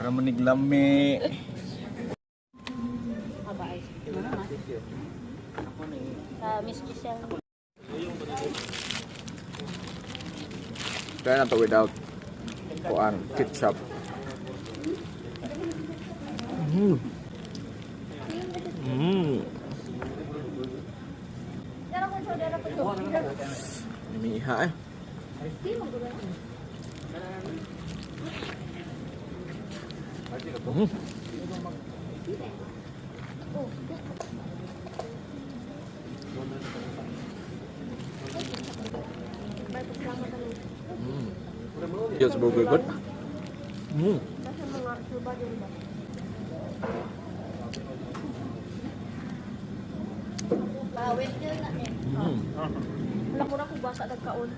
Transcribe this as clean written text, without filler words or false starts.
Para maniglami. Aba ay. Sa Miss Giselle. Try na to without kuan ketchup. Miha eh. Yes, burger good. Bawit yun na eh. Wala ko na kung basa nagkaon.